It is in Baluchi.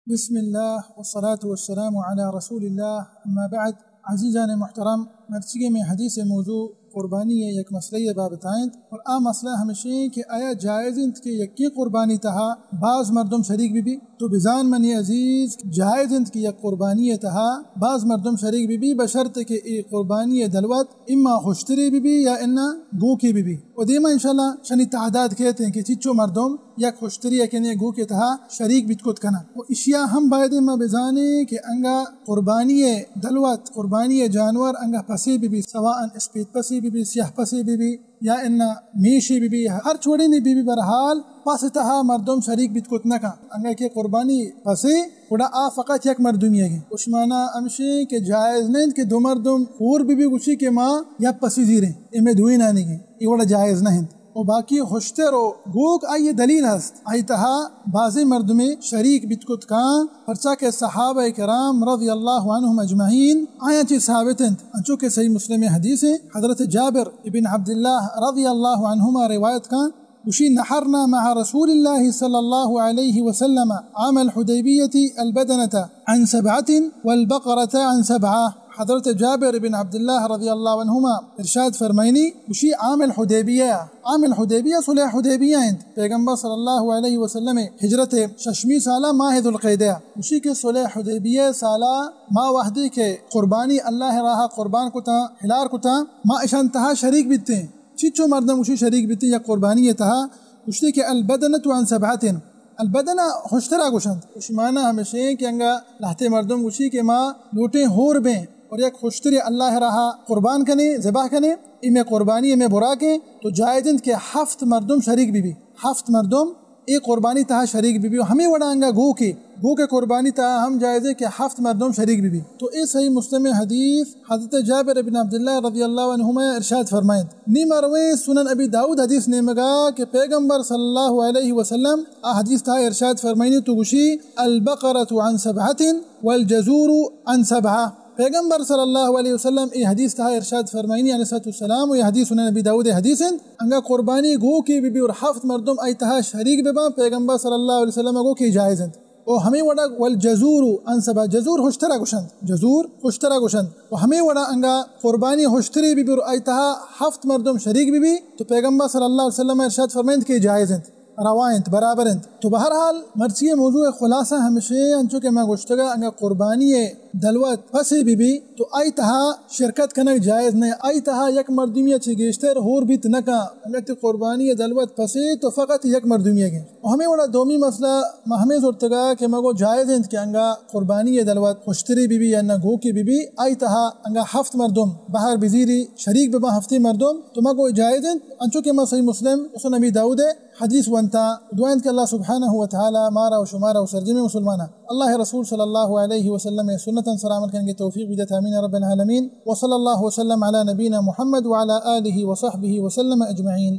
بسم اللہ والصلاة والسلام علی رسول اللہ، اما بعد۔ عزیزان محترم، مرچیگیں مئے حدیث موضوع قربانی ءِ یک مسئلہ ءِ بابت ءَ انت، اور آ مسئلہ ہمیش انت کہ آیا جائز انت کہ یکیں قربانی تہا باز مردم شریک بہ بی؟ تو بزان منی عزیز، جائز انت کہ یک قربانی ءِ تہا باز مردم شریک بہ بی، بشرط کہ اے قربانی ءِ دلوت اما ہشترے بہ بی یا انا گوکے بہ بی۔ و دیما انشاءاللہ شنی تعداد کیت انت کہ چچو مردم یک ہشتری یا کہ گوکے تہا شریک بیت کت کناں۔ و اشیا ہم باید ما بزانیں کہ انگا قربانی ءِ دلوت، قربانی ءِ جانور انگا پسے بہ بی، سواء اسپیت پسے بہ بی، سیاہ پسے بہ بی، یا انا میشے بہ بی، ہر چوڑینے بہ بی، بہرحال پس تہا مردم شریک بیت کت نہ کن۔ انگا کہ قربانی پسے، گڑا آ فقط یک مردمی ئیگ انت۔ اشی مانا ہمشی کہ جائز نہ انت کہ دو مردم ہور بہ بی گوشی کہ ما یک پسی زیریں، اے مئے دوئینانیگ انت، اے وڑا جائز نہ انت۔ و باقی ہشتر و گوک آئی دلیل ہست، آئی تہا بازیں مردمے شریک بیت کت کاں، پرچا کہ صحابہ کرام رضی اللہ عنہم اجمعین آیاں چی ثابت انت، انچو کہ صحیح مسلم حدیث انت، حضرت جابر ابن عبداللہ رضی اللہ عنہما روایت کاں، گوشی: نحرنا مع رسول الله صلى الله عليه وسلم عام الحديبية البدنة عن سبعة والبقرة عن سبعة۔ حضرت جابر بن عبداللہ رضی اللہ عنہما ارشاد فرمائنی، گوشی: عام الحدیبیہ، عام الحدیبیہ صلح حدیبیہ انت، پیغمبر صلی اللہ علیہ وسلم ہجرت ششمی سالہ ماہ ذوالقعدہ، گوشی کہ صلح حدیبیہ سالہ ما وحدی کہ قربانی اللہ راہ قربان کتا، ہلار کتا، ما اشان تہا شریک بیتیں۔ چیچو مردم گوشی شریک بیتیں یک قربانی تہا، گوشتی کہ البدنة عن سبعة، البدنہ ہشترا گوشنت۔ اشی مانا ہمیشیں کہ انگا لہتے مردم گوشی کہ ما لوٹیں ہور بیں اور یک ہشترے اللہ راہ قربان کنیں، ذبح کنیں، اے مئے قربانی، اے مئے براکیں، تو جائز انت کہ ہفت مردم شریک بہ بی، ہفت مردم اے قربانی تہا شریک بہ بی۔ و ہمے وڑا انگا گوکے، گوکے قربانی تہا ہم جائز ہے کہ ہفت مردم شریک بہ بی۔ تو اے صحیح مسلم حدیث حضرت جابر بن عبداللہ رضی اللہ عنہما ارشاد فرمائنت۔ نی ما رویں سنن ابی داؤد حدیث نیمگا کہ پیغمبر صلی اللہ علیہ وسلم آ حدیث تہا ارشاد فرمائنی تو گوشی: البقرة عن سبعة والجزور عن سبعة۔ پیغمبر صلی اللہ علیہ وسلم اے حدیث تہا ارشاد فرمائنی علیہ الصلوۃ والسلام، و اے حدیث سنن ابی داؤد حدیث انت، انگا قربانی گوکے بہ بی اور ہفت مردم آئی تہا شریک بہ باں، پیغمبر صلی اللہ علیہ وسلم گو کہ جائز انت۔ و ہمے وڑا والجزور عن سبعة، جزور ہشترا گوشنت، جزور ہشترا گوشنت۔ و ہمے وڑا انگا قربانی ہشترے بہ بی اور آئی تہا ہفت مردم شریک بہ بی، تو پیغمبر صلی اللہ علیہ وسلم ارشاد فرمائنت کہ جائز انت، روا انت، برابر انت۔ تو بہرحال مرچی موضوع خلاصہ ہمیشیں، انچو کہ ما گوشتگا، انگا قربانی دلوت پسے بہ بی تو آئی تہا شرکت کنگ جائز نہ، آئی تہا یک مردمی چہ گیشتر ہور بیت نہ کن۔ انگا تی قربانی دلوت پسے تو فقط یک مردمی گے۔ و ہمے وڑا دومی مسئلہ ما ہمے زرتگا کہ ما گو جائز انت کہ انگا قربانی دلوت ہشترے بہ بی یا نہ گوکے بہ بی، آئی تہا انگا ہفت مردم بہر بزیری شریک بہ باں ہفتے مردم، تو ما گو جائز انت، انچو کہ ما صحیح مسلم و سنن ابی داؤد حدیث ونتا۔ دعا انت کہ اللہ سبحانہ و تعالی مارا و شمارا و سرجمیں مسلمانا اللہ رسول صلی اللہ علیہ وسلم سنتاں سرا عمل کنگے توفیق بدیت، آمین رب العالمین۔ وصلی اللہ وسلم علی نبینا محمد وعلی آلہ وصحبہ وسلم اجمعین۔